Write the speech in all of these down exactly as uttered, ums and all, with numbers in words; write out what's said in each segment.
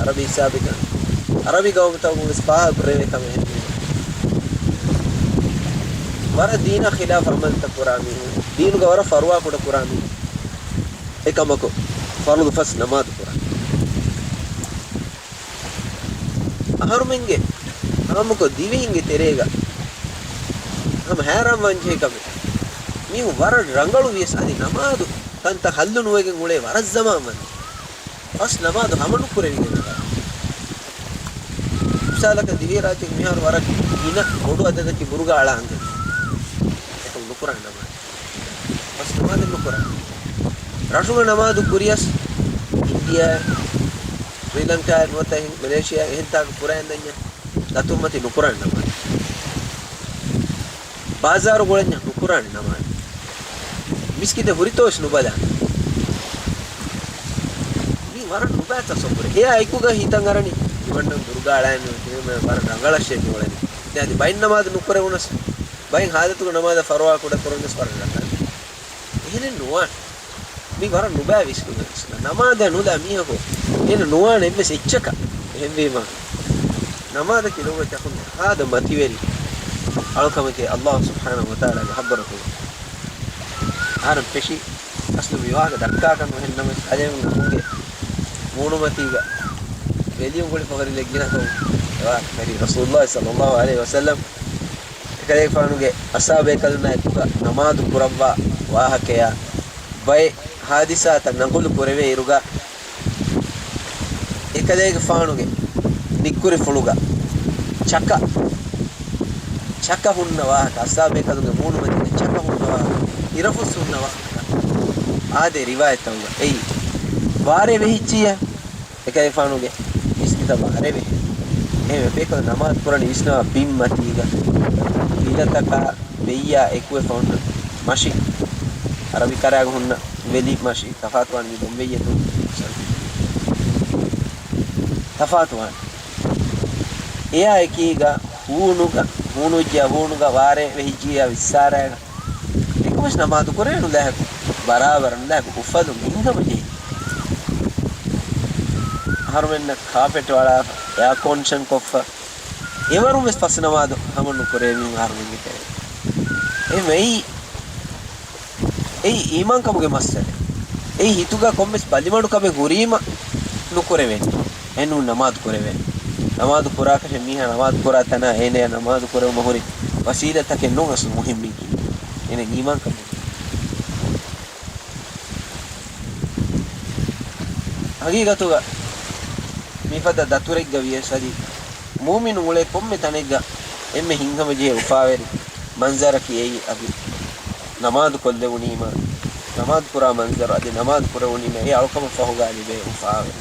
އަރަބި ހިސާބެއްގަ އަރަބި ގައުމުތަކުން ވެސް ފާހަގަ ކުރެވޭ ކަމެއް ހެން. ވަރަށް ދީނާ ޚިލާފަށް ޢަމަލުތައް ކުރާ މީހުން، ދީނުގަ ވަރަށް ފަރުވާ ކުޑަ ކުރާ މީހުން. އެކަމަކު، ފަރުޟު ފަސް ނަމާދު ކުރާ. އަހަރުމެންގެ ހާމަކޮށް ދިވެހިންގެ ތެރޭގަ ހަމަ ހައިރާންވާންޖެހޭ ކަމެއް. މީހުން ވަރަށް ރަނގަޅު ވިޔަސް އަދި ނަމާދު ކަންތައް ހައްލު ނުވެގެން އުޅޭ ވަރަށް ޒަމާން ވަނީ. ފަސް ނަމާދު ހަމަ ނުކުރެވިގެން އަޅާ. މިސާލަކަށް ދިވެހިރާއްޖޭގެ މިހާރު ވަރަށް ގިނަ ބޮޑު އަދަދަކީ ބުރުގާ އަޅާ އަންގަނީ. އެކަމް ނުކުރާ ނަމާދު. ފަސް ނަމާދެއް ނުކުރާ. ރަށުގަ ނަމާދު ކުރިޔަސް އިންޑިޔާ، ސްރީލަންކާ ނުވަތަ އެހެން މެލޭޝިޔާ އެހެން ތާކު ކުރާ އިންދަންޏާ ދަތުރުމަތި ނުކުރާ ނަމާދު. ބާޒާރު ގުޅެންޏާ ނުކުރާނެ ނަމާދު. މިސްކިތެއް ހުރިތޯވެސް ނުބަލާނެ. މީ ވަރަށް ނުބައި ތަސައްވުރެއް. އެއާ އެކުގަ ހިތަށް އަރަނީ މިވަންނަން ދުރުގާޅާން ވަރަށް ރަނގަޅަށޭ މި އުޅެނީ. ދެން އަދި ބައެއް ނަމާދު ނުކުރެވުނަސް، ބައެއް ހާލަތުގަ ނަމާދަށް ފަރުވާ ކުޑަ ކުރުންވެސް ވަރަށް ރަނގަޅޭ. އެހެނެއް ނުވާނެ. މީ ވަރަށް ނުބައި ވިސްނުމެއް ވެސް. ނަމާދަށް ނުލާ މީހަކު އޭނަ ނުވާނެ އެއްވެސް އެއްޗަކަށް. އެހެންވީމަ، ނަމާދަކީ ލޯބިވެތި އަޚުން ހާދަ މަތިވެރި އަޅުކަމެކޭ ﷲ ސުބްޙާނަހޫ ވަތަޢާލާގެ ޙަޟްރަތުގަ. އަހަރެން ފެށި އަސްލު މި ވާހަކަ ދައްކާކަށް ނުހެންނަމަވެސް، އަލިއަޅުގަނޑުގެ މޫނުމަތީގަ ވެލިއުނގުޅި ފަހަރު ލެއްގިނަކަމު އެ ވާހަކަ ކަރީ ރަސޫލުﷲ ޞައްލަﷲ ޢަލައިހި ވަސައްލަމް އެކަލޭގެފާނުގެ އަޞްޙާބޭކަލުންނާ އެކުގަ ނަމާދު ކުރައްވާ ވާހަކަޔާ ބައެއް ޙާދިސާތައް ނަގުލު ކުރެވޭ އިރުގަ، އެކަލޭގެފާނުގެ ނިއްކުރިފުޅުގަ ޗަކަ، ޗަކަ ހުންނަ ވާހަކަ، އަޞްޙާބޭކަލުންގެ މޫނުމަތީގަ ޗަކަ ހުންނަ ވާހަކަ، ހިރަފުސް ހުންނަ ވާހަކަ އާދޭ ރިވާޔަތްތަކުގަ އެއީ. ވާރޭ ވެހިއްޖިއްޔާ، އެކަލޭގެފާނުގެ މިސްކިތަށް ވާރޭ ވެހި. އެހެންވެ ބޭކަލުން ނަމާދު ކުރަނީ ވިސްނާ ބިން މަތީގަ، ބިލަތަކާ ވެއްޔާ އެކުވެފަ ހުންނަ މަށި، އަރަބި ކަރާގަ ހުންނަ ވެލި މަށި، ތަފާތުވާނެ މި ބޮންބެއްޔަތު ތަފާތުވާނެ. އެއާ އެކީގަ ހޫނުގަ، ހޫނުއްޖެ ހޫނުގަ ވާރޭ ވެހިއްޖިއްޔާ ވިއްސާރައިގަ އެކަމަސް ނަމާދު ކުރޭ ނުލާހެކު، ބަރާބަރަށް ނުލާހެކު އުފަލުން ހިނގަމަ ޖެހި. އަހަރުމެންނަށް ކާޕެޓް ވަޅާފަ، އެއާ ކޮންޑިޝަން ކޮށްފަ، އެވަރުން ވެސް ފަސް ނަމާދު ހަމަ ނުކުރޭ މީހުން އަހަރުމެންގެ ތެރޭ. އެހެން އެއީ، އެއީ އީމާންކަމުގެ މައްސަލަ. އެއީ ހިތުގަ ކޮންމެސް ބަލިމަޑުކަމެއް ހުރީމަ ނުކުރެވޭނެ. އެނޫން ނަމާދު ކުރެވޭނެ. ނަމާދު ކުރާކަށެއް މީހާ ނަމާދު ކުރާ ތަނާ އޭނަޔާ ނަމާދު ކުރެވުމަށް ހުރި ވަސީލަތްތަކެއް ނޫން އަސްލު މުހިއްމީކީ. އޭނަ އީމާންކަމުގެ ހަގީގަތުގަ މިފަދަ ދަތުރެއްގަ ވިޔަސް އަދި މުއުމިނު އުޅޭ ކޮންމެ ތަނެއްގަ އެންމެ ހިނގަމަޖެހޭ އުފާވެރި މަންޒަރަކީ އެއީ އަދި ނަމާދު ކޮށްލެވުނީމަ، ނަމާދު ކުރާ މަންޒަރު އަދި ނަމާދު ކުރެވުނީމަ އެ އަޅުކަމަށް ފަހުގަ ލިބޭ އުފާވެރި.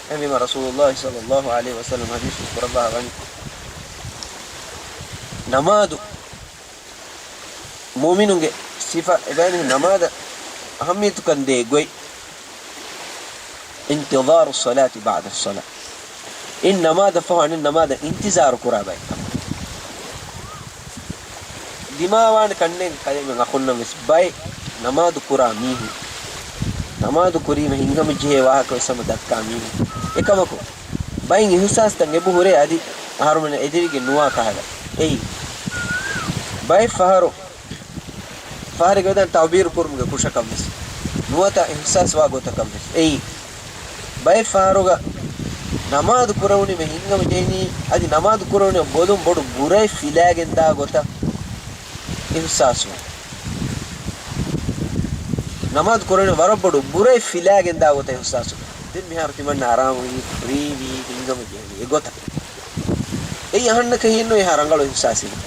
އެހެންވީމަ ރަސޫލުﷲ ޞައްލަﷲ ޢަލައިހި ވަސައްލަމް ޙަދީޘް ކުރައްވާ ވަނީ ނަމާދު މުއުމިނުންގެ ސިފަ އެބައިން ނަމާދަށް އަހައްމިޔަތުކަން ދޭ ގޮތް، انتظار الصلاة بعد الصلاة. އެއް ނަމާދަށް ފަހު އަނެއް ނަމާދަށް އިންތިޒާރު ކުރާ ބައެއްކަމަށް. ދިމާވާނެ ކަންނޭނގެ ކަލޭމެން އަޚުންނަށް ވެސް ބައެއް ނަމާދު ކުރާ މީހުން ނަމާދު ކުރީމަ ހިނގަމަޖެހޭ ވާހަކަ ވެސް ހަމަ ދައްކާ މީހުން. އެކަމަކު، ބައެއް އިހުސާސްތައް އެބަހުރޭ އަދި އަހަރުމެންނަށް އެދެވިގެން ނުވާ ކަހަލަ. އެއީ، ބައެއް ފަހަރު، ފަހަރެއްގެ ވެދާން ތަޢުބީރު ކުރުމުގެ ކުށަކަށް ވެސް، ނުވަތަ އިހުސާސް ވާ ގޮތަކަށް ވެސް. އެއީ، ބައެއް ފަހަރުގަ ނަމާދު ކުރެވުނީމަ ހިނގަމަ ޖެހެނީ، އަދި ނަމާދު ކުރެވުނީމަ ބޮލުން ބޮޑު ބުރައެއް ފިލާގެން ދާ ގޮތަށް އިހުސާސް ވުން. ނަމާދު ކުރަނީ ވަރަށް ބޮޑު ބުރައެއް ފިލާގެންދާ ގޮތަށް އިހްސާސް. ދެން މިހާރު ތިމަންނަ އަރާމުވީ، ކުރީވީ، ހިނގަމު ޖެހެނީ އެގޮތަށް. އެއީ އަހަންނަކަށް ހީނު އެހާ ރަނގަޅު އިހްސާސެއް.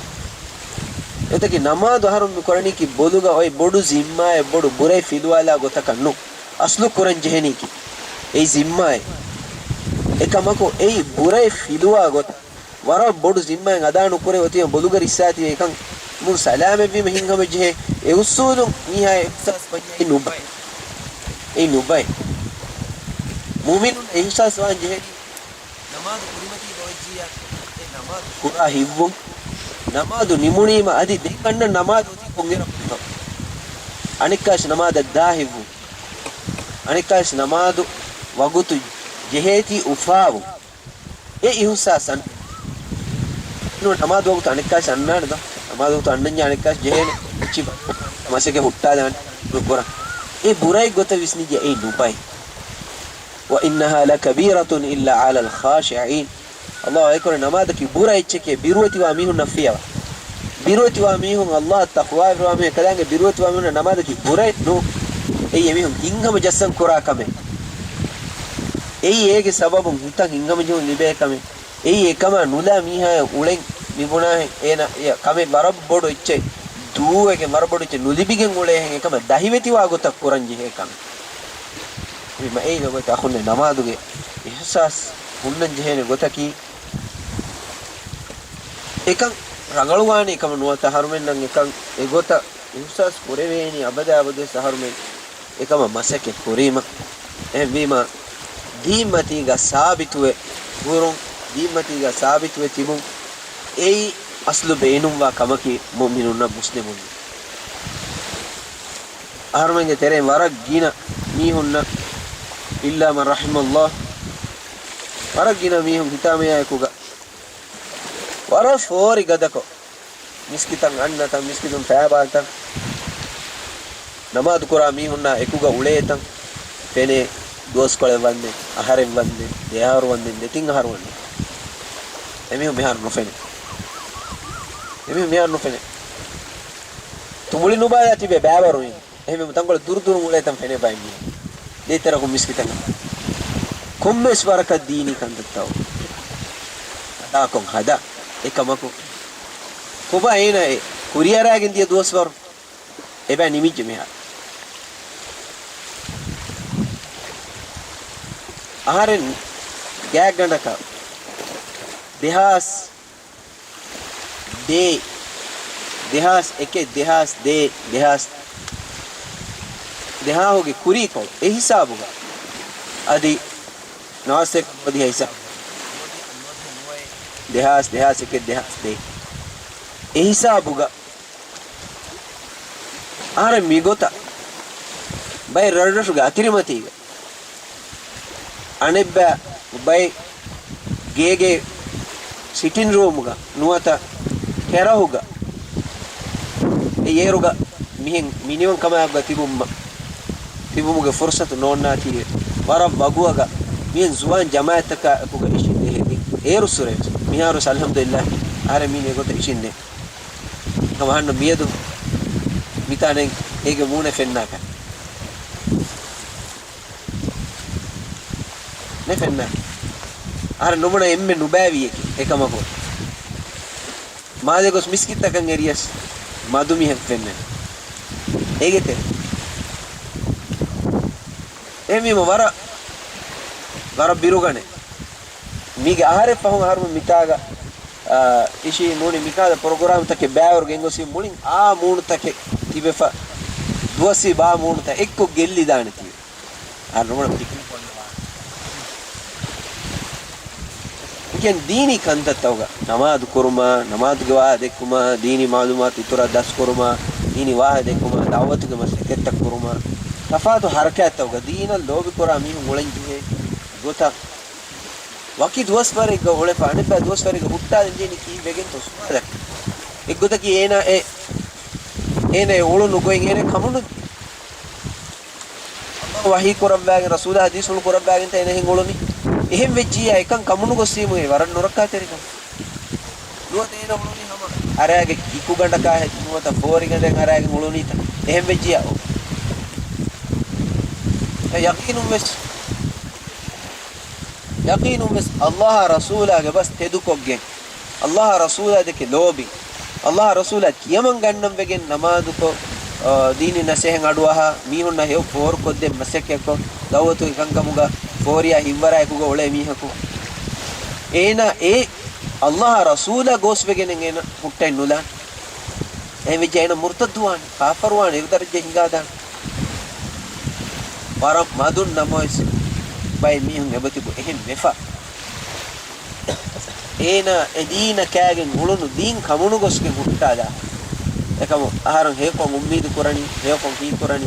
އެތަކީ ނަމާދު އަހަރުން މި ކުރަނީކީ ބޮލުގަ އޮތް ބޮޑު ޒިންމާއެއް، ބޮޑު ބުރައެއް ފިލުވާލާ ގޮތަކަށް ނޫން. އަސްލު ކުރަން ޖެހެނީކީ އެއީ ޒިންމާއެއް. އެކަމަކު އެއީ ބުރައެއް ފިލުވާ ގޮތަށް ވަރަށް ބޮޑު ޒިންމާއެއް އަދާ ނުކުރެވޭ އޮތީމަ ބޮލުގަ ރިއްސާތީ އެކަން މުން ސަލާމަތްވީމަ ހިނގަމަ ޖެހޭ. އެ އުސޫލުން މީހާ އިހްސާސް ވަނީ އެއީ ނުބައި. އެއީ ނުބައި. މުއުމިނުން އިހްސާސް ވާން ޖެހޭ. ނަމާދު ކުރިމަތީގަ އޮތްޖިއްޔާ، އެ ނަމާދު ކުރާ ހިތްވުން، ނަމާދު ނިމުނީމަ އަދި ދެން އަންނަ ނަމާދު އޮތީ ކޮންއިރަކުންތޯ؟ އަނެއްކާވެސް ނަމާދަށް ދާ ހިތްވުން، އަނެއްކާވެސް ނަމާދު ވަގުތު ޖެހޭތީ އުފާވުން. އެ އިހުސާސް އަން ނޫން ނަމާދު ވަގުތު އަނެއްކާވެސް އަންނާނެ ދޯ. ނަމާދު ވަގުތު އަންނަންޏާ އަނެއްކާވެސް ޖެހޭނެ. އެއްޗި މަސައްކަތް ހުއްޓާލާނެ ނުކުރާ. އެ ބުރައެއް ގޮތަށް ވިސްނިއްޖެ އެއީ ނުބައި. وإنها لكبيرة إلا على الخاشعين. ﷲ އެކުރެ ނަމާދަކީ ބުރަ އެއްޗެކޭ ބިރުވެތިވާ މީހުންނަށްފިޔަވާ. ބިރުވެތިވާ މީހުން ﷲ އަށް ތަޤްވާވެރިވާ މީހުން އެކަލާނގެ ބިރުވެތިވާ މީހުންނަށް ނަމާދަކީ ބުރައެއް ނޫން. އެއީ އެމީހުން ހިތްހަމަ ޖައްސަން ކުރާ ކަމެއް. އެއީ އޭގެ ސަބަބުން ހިތަށް ހިތްހަމަޖެހުން ލިބޭ ކަމެއް. އެއީ އެކަމާ ނުލާ މީހާޔަށް އުޅެން މިބުނާހެން އޭނަ އެ ކަމެއް ވަރަށް ބޮޑު އެއްޗެއް ދޫވެގެން ވަރަށް ބޮޑު އެއްޗެއް ނުލިބިގެން އުޅޭހެން އެކަމަށް ދަހިވެތިވާ ގޮތަށް ކުރަން ޖެހޭ ކަމެއް. މި މައިގަ ގޮތަށް އަޚުންނޭ ނަމާދުގެ އިހްސާސް ހުންނަން ޖެހޭނެ ގޮތަކީ އެކަން ރަނގަޅުވާނީ ކަމަށް ނުވަތަ އަހަރުމެންނަށް އެކަން އެގޮތަށް އިހްސާސް ކުރެވޭނީ އަބަދާ އަބަދުވެސް އަހަރުމެން އެކަމަށް މަސައްކަތް ކުރީމަ. އެހެންވީމަ ދީންމަތީގަ ސާބިތުވެ ހުރުން، ދީންމަތީގަ ސާބިތުވެ ތިބުން އެއީ އަސްލު ބޭނުންވާ ކަމަކީ މުއުމިނުންނަށް މުސްލިމުންނަށް. އަހަރުމެންގެ ތެރެއިން ވަރަށް ގިނަ މީހުންނަށް، إلا من رحم الله، ވަރަށް ގިނަ މީހުން ހިތާމަޔާއެކުގަ ވަރަށް ފޯރި ގަދަކޮށް، މިސްކިތަށް އަންނަތަން، މިސްކިތުން ފައިބާތަން، ނަމާދު ކުރާ މީހުންނާ އެކުގަ އުޅޭތަން ފެނޭ. ދުވަސްކޮޅެއް ވަންދެން، އަހަރެއް ވަންދެން، ދެއަހަރު ވަންދެން، ދެތިން އަހަރު ވަންދެން. އެމީހުން މިހާރު ނުފެނޭ. އެމީހުން މިހާރު ނުފެނޭ. ތުނބުޅި ނުބާލާ ތިބޭ ބައިވަރު އިން. އެހެންވީމަ ތަންކޮޅެ ދުރުދުރުން އުޅޭތަން ފެނޭ ބައެއް މީހުން. ދޭތެރަކުން މިސްކިތަކަށް. ކޮންމެވެސް ވަރަކަށް ދީނީ ކަންތައްތައް ހަދާކޮށް ހަދާ. އެކަމަކު ކޮބާ އޭނާ އެ ކުރިއަރާގެން ދިޔަ ދުވަސްވަރު؟ އެބައި ނިމިއްޖެ މިހާރު. އަހަރެން ގާތްގަނޑަކަށް ދެހާސް ދޭ، ދެހާސް އެކެއް، ދެހާސް ދޭ، ދެހާސް، ދެހާހުގެ ކުރީކޮޅު އެ ހިސާބުގަ އަދި ނާސެކް ނުވަދިހަ ހިސާބު. ދެހާސް، ދެހާސް އެކެއް، ދެހާސް ދޭ. އެ ހިސާބުގަ އަހަރެން މިގޮތަށް ބައެއް ރަށްރަށުގެ އަތިރިމަތީގަ އަނެއްބަ ބައެއް ގޭގެ ސިޓިން ރޫމުގަ ނުވަތަ ޓެރަހުގަ އެ އޭރުގަ މިހެން މިނިވަން ކަމާއެކުގަ ތިބުމަށް، ތިބުމުގެ ފުރުސަތު ނޯންނާތީވެ، ވަރަށް ވަގުވަގަ މިހެން ޒުވާން ޖަމާއަތްތަކާ އެކުގަ އިށީނދެ ހެދި. އޭރުއްސުރެވެސް މިހާރުވެސް އަލްޙަމްދުލިއްލާހި އަހަރެން މީނަ އެގޮތަށް އިށީނދެ. އެކަމަކު އަހަންނަށް މިއަދު މިތާނެ އޭގެ މޫނެއް ފެންނާކަށް. ނެ ފެންނާ. އަހަރެން ނުބުނަ އެންމެ ނުބައިވިއެކޭ. އެކަމަކު މާލެ ގޮސް މިސްކިތްތަކަށް އެރިޔަސް މަދުމިހެން ފެންނަނީ. އޭގެ ތެރެ. އެހެންވީމަ ވަރަށް، ވަރަށް ބިރުގަނެ. މީގެ އަހަރެއް ފަހުން އަހަރުމެން މިތާގަ، އާ، އިށީ ނޫނީ މިކާލަ ޕްރޮގްރާމްތަކެއް ބައިވަރު ގެންގޮސްފި މުޅިން އާ މޫނުތަކެއް ތިބެފަ ދުވަސްވީ ބާ މޫނުތައް އެއްކޮށް ގެއްލިދާނެތީ. އަހަރުމެން ފިކުރު ކޮށްލަވާ. އެކަން ދީނީ ކަންތައްތަކުގަ ނަމާދު ކުރުމާ، ނަމާދުގެ ވާހަކަ ދެއްކުމާ، ދީނީ މައުލޫމާތު އިތުރަށް ދަސްކުރުމާ، ދީނީ ވާހަކަ ދެއްކުމާ، ދައުވަތުގެ މަސައްކަތްތައް ކުރުމާ، ތަފާތު ހަރަކާތްތަކުގަ ދީނަށް ލޯބިކުރާ މީހުން އުޅެން ޖެހޭ ގޮތަށް ވަކި ދުވަސްވަރެއްގަ އުޅެފަ އަނެއްބައި ދުވަސްވަރެއްގަ ހުއްޓާލަން ޖެހެނީ ކީއްވެގެންތޯ ސުވާލަކީ. އެއްގޮތަކީ އޭނާ އެ، އޭނާ އެ އުޅުނު ގޮތް އޭނާ ކަމުނު ﷲ ވަޙީ ކުރައްވާގެން، ރަސޫލާ ޙަދީޘްފުޅު ކުރައްވާގެންތަ އޭނަ އެހެން އުޅުނީ. އެހެން ވެއްޖިއްޔާ އެކަން ކަމުނުގޮސްވީމު އެ ވަރަށް ނުރައްކާތެރިކަމެއް. ނުވަތަ އޭނަ އުޅުނީ ހަމަ އަރާގެ އިކުގަނޑަކާ ހެއް ނުވަތަ ފޯރިގަނޑެއް އަރާގެން އުޅުނީތަ؟ އެހެން ވެއްޖިއްޔާ އޯ. ޔަޤީނުންވެސް، ޔަޤީނުންވެސް ﷲ އާ ރަސޫލާގެ ބަސް ތެދުކޮށްގެން، ﷲ އާ ރަސޫލާ ދެކެ ލޯބި، ﷲ އާ ރަސޫލާ ކިޔަމަން ގަންނަން ވެގެން ނަމާދުކޮށް، އާ، ދީނީ ނަސޭހަތް އަޑުއަހާ މީހުންނަށް ހެޔޮ ފޯރުކޮށްދޭ މަސައްކަތްކޮށް، ދައުވަތުގެ ކަންކަމުގަ ފޯރިޔާ ހިތްވަރާއެކުގަ އުޅޭ މީހަކު. އޭނާ އެ ﷲ އާ ރަސޫލާ ގޯސްވެގެނެއް އޭނަ ހުއްޓައެއް ނުލާނެ. އެހެން ވެއްޖެ އޭނަ މުރްތައްދުވާނެ، ކާފަރުވާނެ، އެ ދަރަޖަ ހިނގާދާނެ. ވަރަށް މަދުން ނަމަވެސް ބައެއް މީހުން އެބަތިބު އެހެން ވެފަ. އޭނާ އެ ދީނަށް ކާގެން އުޅުނު ދީން ކަމުނުގޮސްގެން ހުއްޓާލާ. އެކަމު އަހަރުން ހެޔޮކޮށް އުއްމީދު ކުރަނީ، ހެޔޮކޮށް ހީކުރަނީ،